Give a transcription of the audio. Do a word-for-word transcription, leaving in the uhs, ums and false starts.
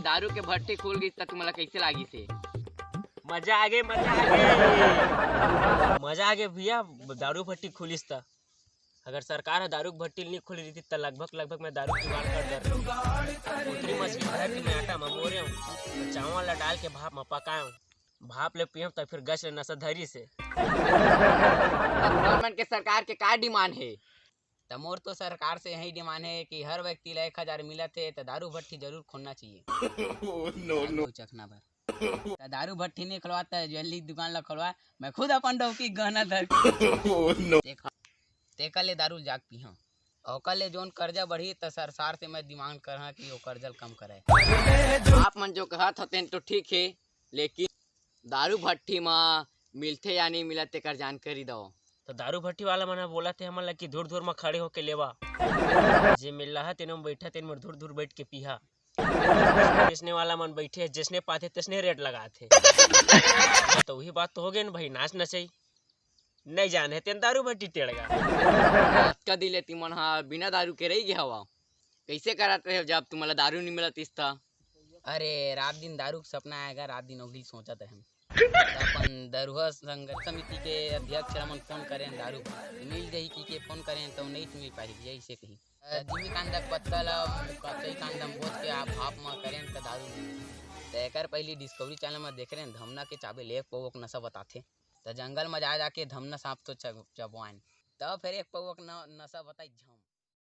दारू के भट्टी खुल गई त तुम्हारा कैसे लागिस हे? मजा आगे, मजा आगे। मजा आगे भैया, दारू भट्टी खुलिस त। अगर सरकार ह दारू के भट्टी नहीं खोली रहितिस त लगभग लगभग मैं दारू जुगाड़ कर देतेंव। उतनी मछली भर के मैं आटा म बोरेंव, त चावल ला डाल के भाप म पकाएंव। भाप ले पियेंव त फिर गच ले नशा धरिस हे। अब हमन के सरकार के का डिमांड हे? त मोर तो सरकार से यही डिमांड हे कि हर व्यक्ति ला एक हजार मिलत हे त दारू भट्टी जरूर खोलना चाहिए। दारू चखना बर। त दारू भट्टी नहीं खोलवा त जल्दी दुकान ला खोलवा, मैं खुद अपन डौकी गहना धर के तेखा, तेखा ले दारू जाके पीहा। ओकर ले जोन कर्जा बढ़ी त सरकार से मैं डिमांड करहा कि ओ कर्जा ल कम करे। आप मन जो कहत हो तेन तो ठीक हे, लेकिन दारू भट्टी म मिलथे या नहीं मिलत तेकर जानकारी दो। त दारू भट्टी वाला मन ह बोलत हे हमन ला कि दूर दूर म खड़े होके लेवा, जे मिलना हे तेन म बैठा, तेन म दूर दूर बैठ के पीहा। बेचने वाला मन बैठे हे, जैसने पाथे तैसने रेट लगाथे। त उही बात तो हो गे न भाई, नाच नचई नहीं जाने तेन दारू भट्टी टेड़गा। अतका दिन ले तिमन हा बिना दारू के रही गे हवा, कैसे करत रहे जब तुम्हारा दारू नहीं मिलत इस था? अरे रात दिन दारू के सपना आएगा, रात दिन ओही सोचत रहे हम। त अपन दरुहा संघर्ष समिति के अध्यक्ष ला मन फोन करें, दारू मिल जाही कि के फोन करें तो नहीं मिल पाही भैया, इसे कही। अ, जिमी कांदा के पत्ता ला कचई कांदा में बोत के आप भाप म करें त दारू मिलही। त एकर पहली डिस्कवरी चैनल म देख रहे हैं, धमना के चाबे ले एक पौवक नशा बताथे। त जंगल म जा जाके धमना सांप तो चब-, चबवाएन। त फिर एक पौवक न-, नशा बताई झम।